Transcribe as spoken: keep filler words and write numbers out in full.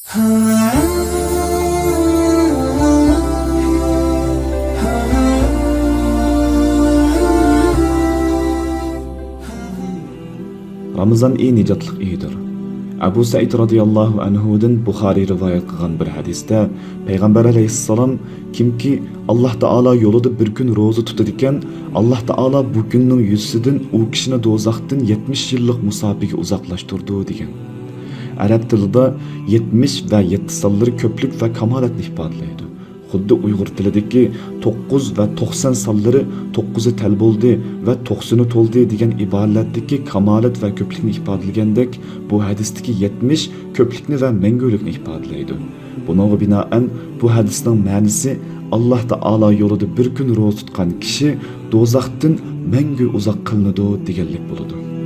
رامىزان ئېيى نىجاتلىق ئېيىدۇر. ئەبۇ سەئىد رازىياللاھۇ ئەنھۇدىن بۇخارىي رىۋايەت قىلغان بىر ھەدىستە پەيغەمبەر ئەلەيھىسسالام، كىمكى ئاللاھ تائالا يولىدا بىر كۈن روزا تۇتىدىكەن، ئاللاھ تائالا بۇ كۈننىڭ يۈزىسىدىن ئۇ كىشىنى دوزاختىن يەتمىش يىللىق مۇساپىگە ئۇزاقلاشتۇرىدۇ، دېگەن. ئەرەب تىلىدا يەتمىش ۋە يەتتە سانلىرى كۆپلۈك ۋە كامالەتنى ئىپادىلەيدۇ. خۇددى ئۇيغۇر تىلىدىكى توققۇز ۋە توقسان سانلىرى توققۇزى تەل بولدى ۋە توقسىنى تولدى دېگەن ئىبارىلەردىكى كامالەت ۋە كۆپلۈكنى ئىپادىلىگەندەك، بۇ ھەدىستىكى يەتمىش كۆپلۈكنى ۋە مەڭگۈلۈكنى ئىپادىلەيدۇ. بۇنىڭغا بىنائەن، بۇ ھەدىسنىڭ مەنىسى، ئاللاھ تائالا يولىدا بىر كۈن روزا تۇتقان كىشى دوزاختىن مەڭگۈ ئۇزاق قىلىنىدۇ، دېگەنلىك بولىدۇ.